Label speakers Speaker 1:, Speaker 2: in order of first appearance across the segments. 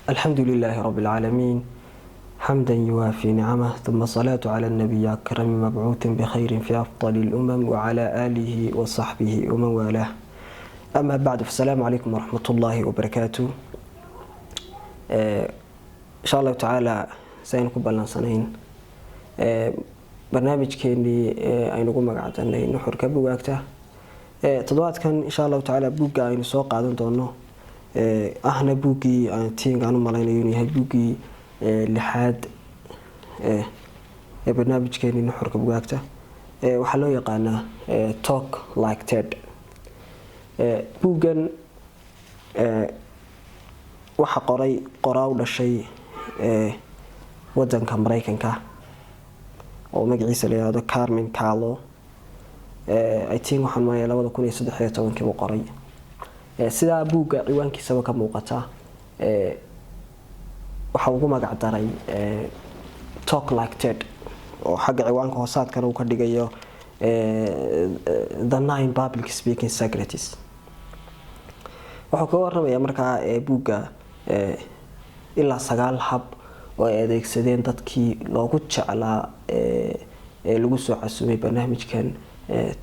Speaker 1: الحمد لله رب العالمين، حمدا يوافي نعمه، ثم الصلاة على النبي أكرم مبعوث بخير في أفضل الأمم، وعلى آله وصحبه ومن والاه. أما بعد، فالسلام عليكم ورحمة الله وبركاته. إن شاء الله تعالى saynu ku ballansanayn barnaamijkeenii aynugu magacdanay Nuxurka Bugaagta. Toddobaadkan, insha Allahu tacaala, buugga aynu soo qaadan doono, ahna buuggii ting aan u malaynayo inuu yahay buuggii lixaad ee barnaamijkeenii Nuxurka Bugaagta, waxaa loo yaqaanaa Talk Like TED. Buuggan waxa qoray qoraa u dhashay wadanka Mareykanka oo magaciisa la yihahdo Carmine Gallo. I think waxaan malaya 2013-kii buu qoray. Sidaa buugga ciwaankiisaba ka muuqata, waxa ugu magac daray Talk Like TED, oo xagga ciwaanka hoosaadkana uu ka dhigayo The Nine Public Speaking Secrets. Wuxuu kaga waramayaa markaa buugga ilaa sagaal hab oo ay adeegsadeen dadkii loogu jeclaa ee lagu soo casumay barnaamijkan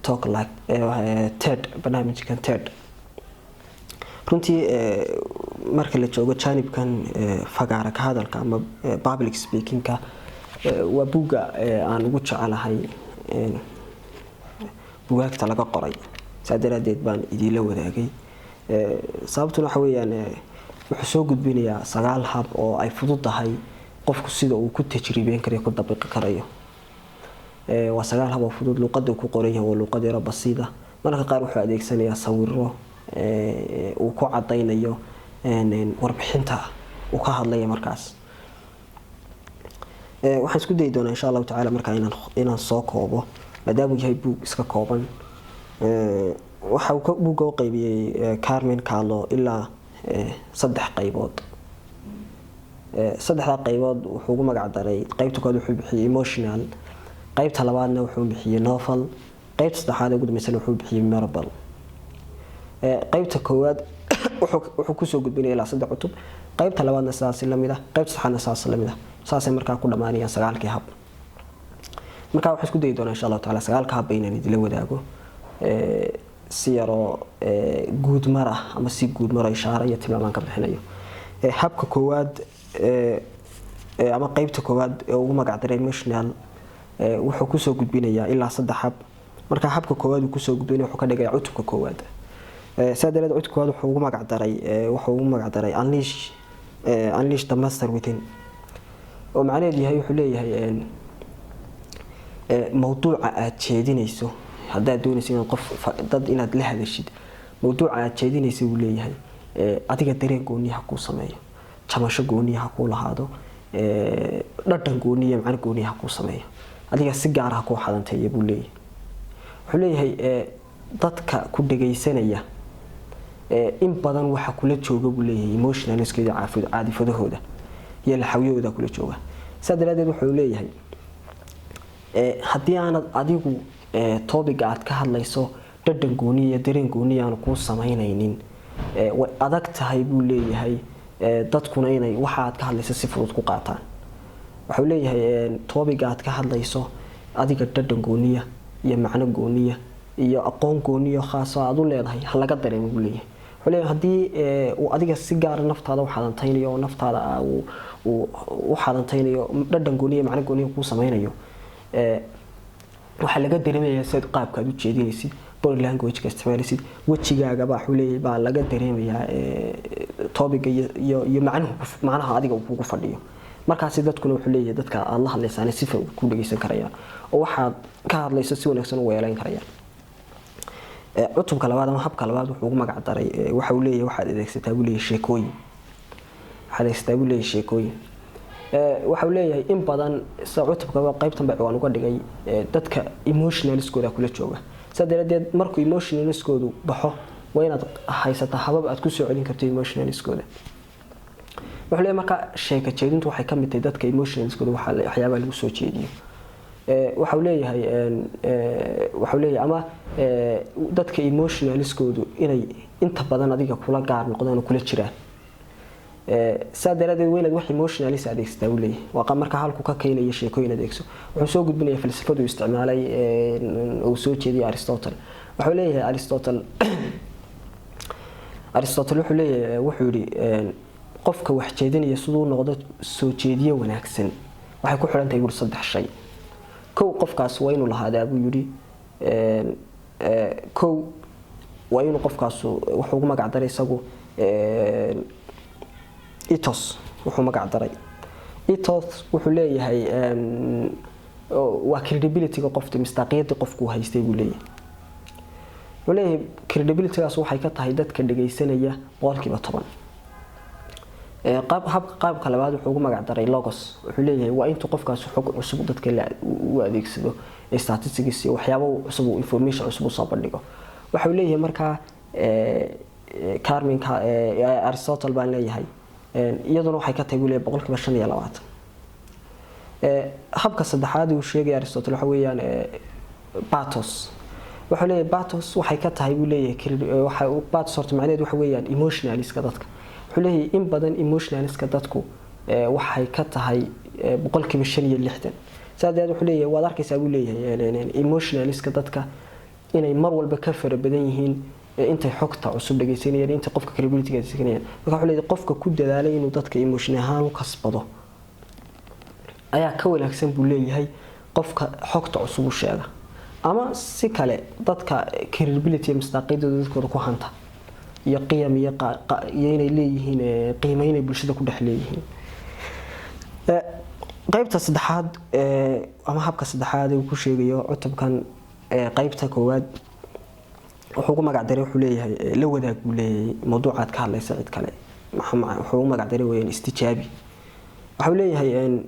Speaker 1: Talk Like TED, barnaamijkan TED. Runtii, marka la joogo jaanibkan fagaara ka hadalka ama public speakingka, waa buugga aan ugu jecelahay bugaagta laga qoray. Saa daraadeed baan idiinla wadaagay. Sababtuna waxa weeyaan, wuxuu soo gudbinayaa sagaal hab oo ay fududahay qofku sida uu ku tajriibeyn karayo, ku dabiqi karayo. Waa sagaal hab oo fudud. Luuqada uu ku qoran yahay waa luuqad yaro basiida. Mararka qaar wuxuu adeegsanayaa sawiro uu ku cadaynayo warbixinta uu ka hadlaya. Markaas waxaan isku dayi doonaa, insha Allahu tacala, markaa inaan soo koobo, maadaamuu yahay buug iska kooban. Waxa uu buugga u qaybiyey Carmine Gallo ilaa saddex qaybood. Saddexdaa qaybood wuxuu ugu magac daray: qaybta koowaad wuxuu bixiyey emotional, qaybta labaadna wuxuu bixiyey novel, qaybta saddexaad ee ugu dambeysana wuxuu bixiyey memorable. Qaybta koowaad wuxuu kusoo gudbinaya ilaa saddex cutub, qaybta labaadna sidaas lamid ah, qaybta saddexaadna sidaas lamid ah. Saasay markaa ku dhammaanayaan sagaalkii hab. Markaa waxaan isku dayi doonaa, insha Allahu tacala, sagaalka habba inaan idila wadaago si yaroo guud mar ah ama si guud maro ishaara iyo tilmaamaan ka bixinayo. Habka koowaad ama qeybta koowaad ee ugu magac daray emotional wuxuu kusoo gudbinayaa ilaa saddex hab. Marka habka koowaad uu kusoo gudbinaya wuxuu ka dhigaya cutubka koowaad. Saa daraadeed cutubka koowaad wuxuu ugu magac daray Unleash the Master Within, oo macnaheedu yahay, wuxuu leeyahay, mawduuca aada jeedinayso, haddaad doonayso inaad qof dad inaad la hadashid, mawduuca aada jeedinaysa, buu leeyahay, adiga dareen gooniya ha kuu sameeyo, jamasho gooniya ha kuu lahaado, dhadhan gooniya, macno gooniya ha kuu sameeyo, adiga si gaara ha kuu xadanteeya, buu leeyahay. Wuxuu leeyahay, dadka ku dhagaysanaya in badan waxa kula jooga, buu leeyahay, emotionalskeeda, caadifadahooda iyo laxawyahooda kula jooga. Saa daraadeed wuxuu leeyahay, haddii aanad adigu topicga aad ka hadlayso dhadhan gooniya iyo dareen gooniya aanu kuu samaynaynin, way adag tahay, buu leeyahay, dadkuna inay waxa aad ka hadlayso si fudud ku qaataan. Waxuu leeyahay, topicga aad ka hadlayso adiga dhadhan gooniya iyo macno gooniya iyo aqoon gooniyo khaaso aad u leedahay ha laga dareemo, buu leeyahay. Wuxuu leeyahay, haddii uu adiga si gaara naftaada u xadantaynayo oo naftaada uu u xadantaynayo, dhadhan gooniya, macno gooniya kuu sameynayo, waxaa laga dareemayaa sidaad qaabka aad u jeedinaysid, body language-ka isticmaalaysid, wejigaagaba, waxuu leeyahay, baa laga dareemayaa topicga iyo macnuhu, macnaha adiga uu kugu fadhiyo. Markaasi dadkuna, wuxuu leeyahay, dadka aad la hadlaysaana si fudud ku dhageysan karayaan oo waxaad ka hadlayso si wanaagsan u weelayn karayaan. Cutubka labaad ama habka labaad wuxuu ugu magac daray, waxa uu leeyahay, waxaad adeegsataa, buu leeyahay, sheekooyin. Waxaad adeegsataa, buu leeyahay, sheekooyin. Waxa uu leeyahay, in badan sida cutubkaba qaybtan ba ciwaan uga dhigay, dadka emotionalskooda kula jooga. Saa daraadeed markuu emotionalskoodu baxo, waa inaad haysataa habab aad kusoo celin karto emotionalskooda. Wuxuu leeyahay, marka sheeka jeedintu waxay ka mid tahay dadka emotionalskooda waxyaabaha lagu soo jeediyo. Waxa uu leeyahay ama dadka emotionalskoodu inay inta badan adiga kula gaar noqdaan oo kula jiraan. Saa daraadeed waa inaad wax emotionalis adeegsataa, buu leeyahay. Waa marka halku ka keenaya sheekooyin adeegso. Wuxuu soo gudbinaya falsafadu isticmaalay uu soo jeediyay Aristotle. Wuxuu leeyahay Aristotle wuxuu leeyahay, wuxuu yidhi, qofka wax jeedinaya siduu noqdo soo jeediye wanaagsan waxay ku xidhan tahay, buuri, saddex shay. Kow, qofkaas waa inuu lahaadaa, buu yidhi, kow waa inuu qofkaasu, wuxuu ugu magac daray isagu ethos. Wuxuu magac daray ethos. Wuxuu leeyahay waa credibility-ga qofta, misdaaqiyadii qofku haystay, buu leeyahay. Wuxuu leeyahay credibility-gaas waxay ka tahay dadka dhagaysanaya 10%. Qaab qaabka labaad wuxuu ugu magac daray logos. Wuxuu leeyahay waa intuu qofkaas xog cusub dadka u adeegsado, statistics iyo waxyaabo cusub, information cusub usoo bandhigo. Waxau leeyahay markaa Carminka, Aristotle baan leeyahay, iyaduna waxay ka tahay, buu leeyahay, 25%. Habka saddexaad uu sheegay Aristotle waxa weeyaan pathos. Wuxuu leeyahay pathos waxay ka tahay, buu leeyahay, waxa pathos horta macnaheedu waxa weeyaan emotionaliska dadka. Wuxuu leeyahay in badan emotionaliska dadku waxay ka tahay 65%. Saa darteed wuxuu leeyahay waad arkaysaa, buu leeyahay, emotionaliska dadka inay mar walba ka fara badan yihiin intay xogta cusub dhagaysanayaan, intay qofka credibility dhagaysanayaan. Marka wuxuu leeyahay qofka ku dadaalay inuu dadka emotion ahaan u kasbado ayaa ka wanaagsan, buu leeyahay, qofka xogta cusub u sheega, ama si kale dadka credibility iyo misdaaqiyadooda dadkooda ku hanta iyo qiyam iyo inay leeyihiin qiimo inay bulshada ku dhex leeyihiin. Qaybta saddexaad ama habka saddexaad uu ku sheegayo cutubkan qaybta koowaad wuxuu ugu magac daray, wuxuu leeyahay la wadaag, buu leeyahay, mawduucaad ka hadlaysa cid kale. Wuxuu ugu magac daray weyaan istijaabi. Waxuu leeyahay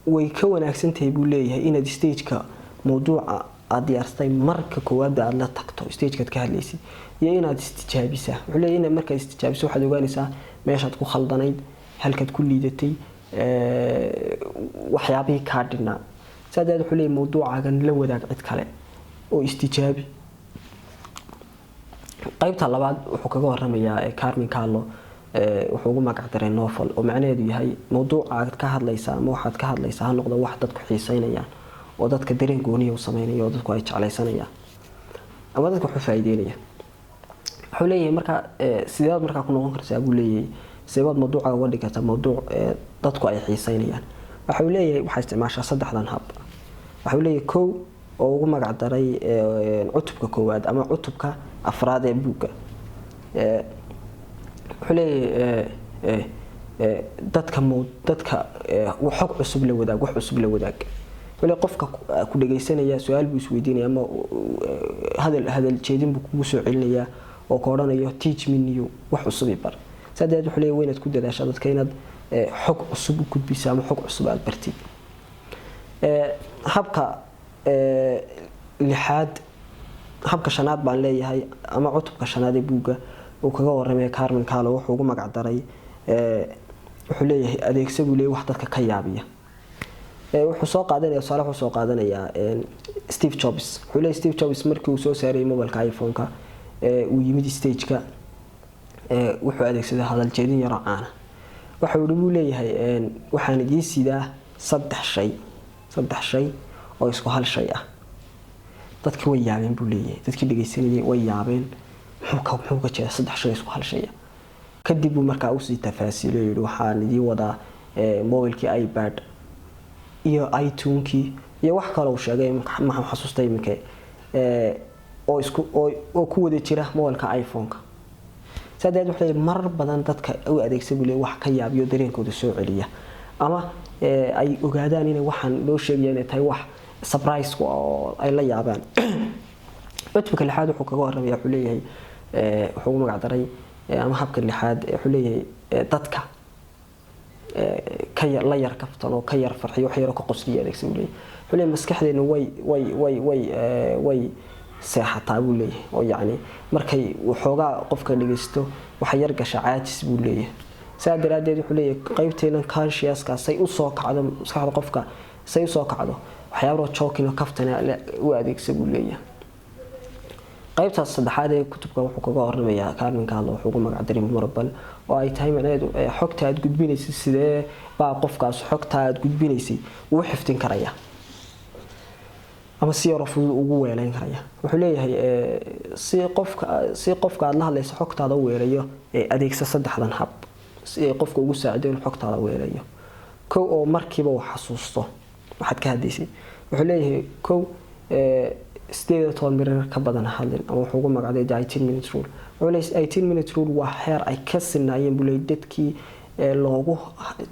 Speaker 1: way ka wanaagsan tahay, buu leeyahay, inaad stageka mawduuca aad diyaarsatay marka koowaadba aada la tagto stagekaad ka hadlaysid iyo inaad istijaabisaa. Wuxuu leeyahay inaad markaad istijaabiso waxaad ogaanaysaa meeshaad ku khaldanayd, halkaad ku liidatay, waxyaabihii kaa dhinaa. Saa darteed wuxuu leeyahay mawduucaagan la wadaag cid kale oo istijaabi. Qaybta labaad wuxuu kaga waramayaa Carmen Carlo, wuxuu ugu magac daray novel, oo macnaheedu yahay mawduuca aad ka hadlaysaa ama waxaad ka hadlaysaa ha noqdo wax dadku xiiseynayaan oo dadka dareen gooniya u sameynaya oo dadku ay jeclaysanayaan ama dadka wax u faa'iideynaya. Wuxuu leeyahay markaa sideebaad markaa ku noqon kartaa, buu leeyahay, sideebaad mawduuca uga dhigi kartaa mawduuc dadku ay xiiseynayaan? Waxau leeyahay waxaa isticmaashaa saddexdan hab. Waxau leeyahay kow oo ugu magac daray cutubka koowaad ama cutubka afraad ee buugga. Wuxuu leeyahay dadka dadka xog cusub la wadaag, wax cusub la wadaag. Wuxuu leeyahay qofka ku dhagaysanaya su-aal buu isweydiinaya ama hadal jeedin buu kugu soo celinayaa oo ka odhanayo "Teach me new", wax cusub i bar. Saa darteed wuxuu leeyahay waa inaad ku dadaashaa dadka inaad xog cusub u gudbisa ama xog cusub aada bartid. Habka lixaad, habka shanaad baan leeyahay, ama cutubka shanaad ee buugga uu kaga waramaya Carmen Carlo wuxuu ugu magac daray, wuxuu leeyahay adeegsa, buu leeyahay, wax dadka ka yaabiya. Wuxuu soo qaadanaya tusaale, wuxuu soo qaadanayaa Steve Jobs. Wuxuu leeyahay Steve Jobs markii uu soo saarayay mobilka iPhone-ka uu yimid stage-ka, wuxuu adeegsaday hadal jeedin yaroo caana. Waxa uu buu leeyahay waxaan idiin sidaa saddex shay, saddex shay oo isku hal shay ah. Dadkii way yaabeen, buu leeyahay, dadkii dhegaysanayay way yaabeen. Muxuu ka jeeda saddex shay isku hal shay ah? Kadib buu markaa usii tafaasiilo, yidhi waxaan idiin wadaa mobilkii iPad iyo iTunes-kii iyo wax kale uu sheegay, ma xasuusta iminka, oo isku oo ku wada jira mobilka iPhone-ka. Saa darteed wuxuu leeyahay marar badan dadka u adeegsa, buu leeyahay, wax ka yaabiyo, dareenkooda soo celiya ama ay ogaadaan inay waxaan loo sheegaya inay tahay wax surprise oo ay la yaabaan. Cutubka lixaad wuxuu kaga waramaya, wuxuu leeyahay, wuxuu ugu magac daray ama habka lixaad, wuxuu leeyahay dadka ka yar la yar kaftan oo ka yar farxiyo, wax yaroo ka qosliya adeegsan, buu leeyahay. Wuxuu leeyahay maskaxdeenu way seexataa, buu leeyahay, oo yacni markay waxoogaa qofka dhegeysto waxa yar gasha caajis, buu leeyahay. Saa daraaddeed wuxuu leeyahay qaybteenan consciouska say usoo kacdo, maskaxda qofka say usoo kacdo, waxyaabaro joking oo kaftana u adeegsa, buu leeyahay. Qaybtaas saddexaad ee kutubka wuxuu kaga waramayaa Kahneman ka hadla, wuxuu ugu magac daray memorable, oo ay tahay macnaheedu xogta aad gudbinaysay sidee baa qofkaas xogta aad gudbinaysay uu xifdin karaya ama si yaroo fudud ugu weeleyn karaya. Wuxuu leeyahay, si qofka aad la hadlayso xogtaada u weeleeyo, adeegsa saddexdan hab si ay qofka ugu saacido inuu xogtaada weeleeyo. Kow, oo markiiba uu xasuusto waxaad ka hadlaysay. Wuxuu leeyahay, kow, 18 mirir ka badan hadlin, ama wuxuu ugu magacday the 18 minute rule. Wuxuu leeyahay 18 minute rule waa xeer ay ka sinaayeen, buu leeyahay, dadkii loogu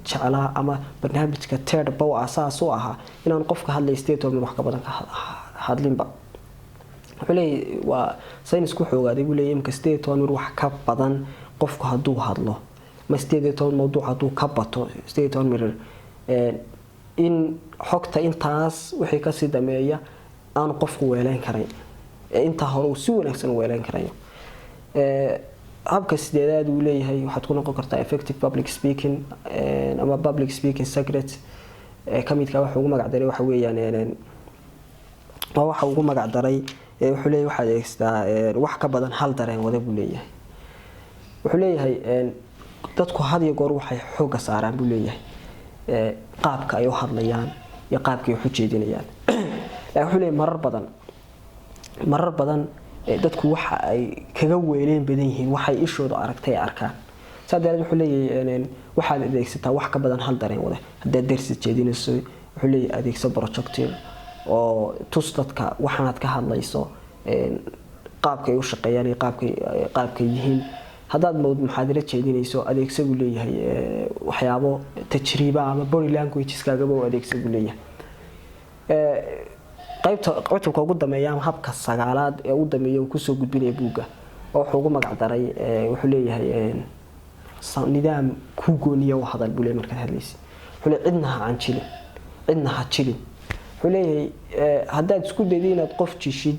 Speaker 1: jeclaa ama barnaamijka TED bow asaas u ahaa inaan qofka hadlay 18 mir wax ka badan ka hadlinba. Wuxuu leeyahay waa saynisku wuxuu ogaaday, buu leeyahay, imka 18 mir wax ka badan qofku hadduu hadlo, ma 18 mawduuc hadduu ka bato 18 mirir, in xogta intaas wixii kasii dameeya aanu qofku weeleyn karayn, intaa hore uu si wanaagsan u weeleyn karayo. Habka sideedaad uu leeyahay waxaad ku noqon kartaa effective public speaking ama public speaking secret kamidka waxa ugu magac daray waxa weeyaan, waa waxa ugu magac daray, wuxuu leeyahay waxaad adeegsataa wax ka badan hal dareen wada, buu leeyahay. Wuxuu leeyahay dadku had iyo goor waxay xoogga saaraan, buu leeyahay, qaabka ay u hadlayaan iyo qaabka ay wax u jeedinayaan. Laakiin wuxuu leeyahay marar badan dadku waxa ay kaga weeleyn badan yihiin waxay ishoodu aragtay ay arkaan. Saa daraadeed wuxuu leeyahay waxaad adeegsataa wax ka badan hal dareen wada. Haddaad dersi jeedinayso, wuxuu leeyahay adeegso projector oo tus dadka waxaanaad ka hadlayso qaabka ay u shaqeeyaan iyo qaabkay yihiin. Haddaad muxaadaro jeedinayso, adeegsa, buu leeyahay, waxyaabo tajriiba ama body languageskaagaba u adeegsa, buu leeyahay. Qaybta cutubka ugu dambeeya ama habka sagaalaad ee ugu dambeeya uu kusoo gudbinaya buugga oo wuxuu ugu magac daray, wuxuu leeyahay nidaam kuu gooniya u hadal, buu leeyahay. Markaad hadlaysid, wuxuu leeyahay cidna ha canjilin, cidna ha jilin. Wuxuu leeyahay haddaad isku daydo inaad qof jishid,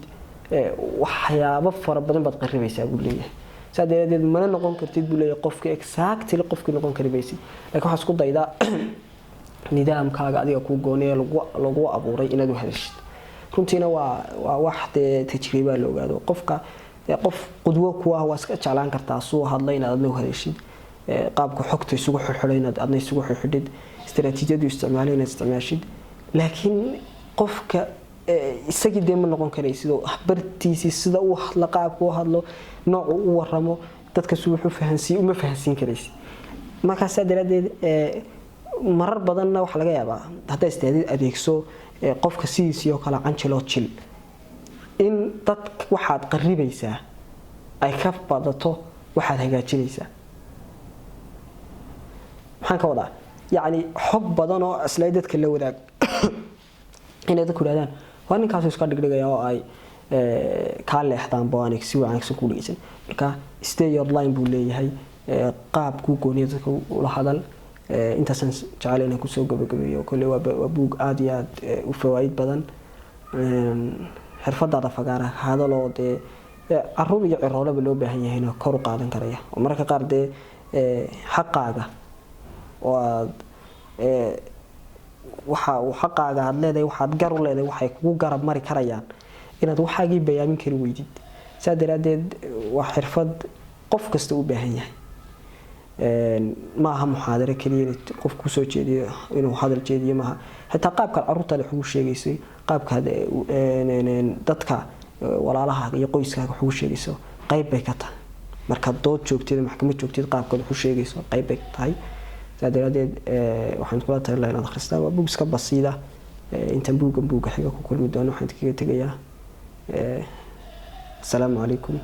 Speaker 1: waxyaabo fara badan baad qaribaysaa, buu leeyahay. Saa daraadeed mana noqon kartid, buu leeyahay, qofki exactly qofkii noqon kari maysid, laakiin waxaad isku daydaa nidaamkaaga adiga kuu gooniya lagu abuuray inaad u hadashid. Runtiina waa wax dee tajriibaa la ogaado. Qofka qof qudwo ku ah waa iska jeclaan kartaa suu hadla inaad adna u hadashid, qaabka xogta isugu xidxidhay inaad adna isugu xidxidhid, istaraatiijiyadu isticmaalay inaad isticmaashid. Laakiin qofka isagii dee ma noqon karaysid oo bartiisii sida uu hadlo, qaabka u hadlo, noocu u waramo, dadka si wuxuu fahansiiye uma fahansiin karaysid. Markaa saa daraadeed marar badanna waxaa laga yaabaa haddaa istaadid adeegso qofka sidiisii oo kale canjiloo jil, in dad waxaad qaribaysaa ay ka badato waxaad hagaajinaysaa. Maxaan ka wadaa? Yacni xog badan oo islay dadka la wadaag inay dadku yidhahdaan waa ninkaasu iska dhigdhigaya oo ay kaa leexdaanba aanay si wanaagsan ku dhegeysan. Marka stay your line, buu leeyahay, qaab kuu gooniya dadka ula hadal. Intaasaan jecel inaan kusoo gabagabeeyo. Kolley waa buug aada iyo aada u fawaa'id badan. Xirfadaada fagaara hadaloo dee caruur iyo ciroolaba loo baahan yahayna kor u qaadan karaya, oo mararka qaar dee xaqaaga oo aad waxa uu xaqaaga aad leedahay, waxaad gar u leedahay, waxay kugu garab mari karayaan inaad waxaagii bayaamin kari weydid. Saa daraadeed waa xirfad qof kasta u baahan yahay. Ma aha muxaadaro keliya in qof kusoo jeediyo, inuu hadal jeediyo maaha, xitaa qaabkaad caruurtaada wax ugu sheegaysay, qaabkaad dadka walaalahaaga iyo qoyskaaga wax ugu sheegayso qayb bay ka tahay. Markaad dood joogtid, maxkamad joogtid, qaabkaad wax u sheegayso qayb bay ka tahay. Saa daraadeed waxaan kula talin lahaa inaad akhristaan. Waa buug iska basiida. Intaan buuggan buugga xiga ku kulmi doono, waxaan kaga tegayaa asalaamu calaykum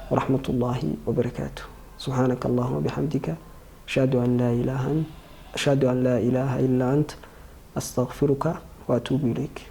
Speaker 1: waraxmat ullaahi wabarakaatuh. Subxaanaka allahuma bixamdika, ashhadu an laa ilaaha ilaa ant, astaqfiruka waatuubu ilayk.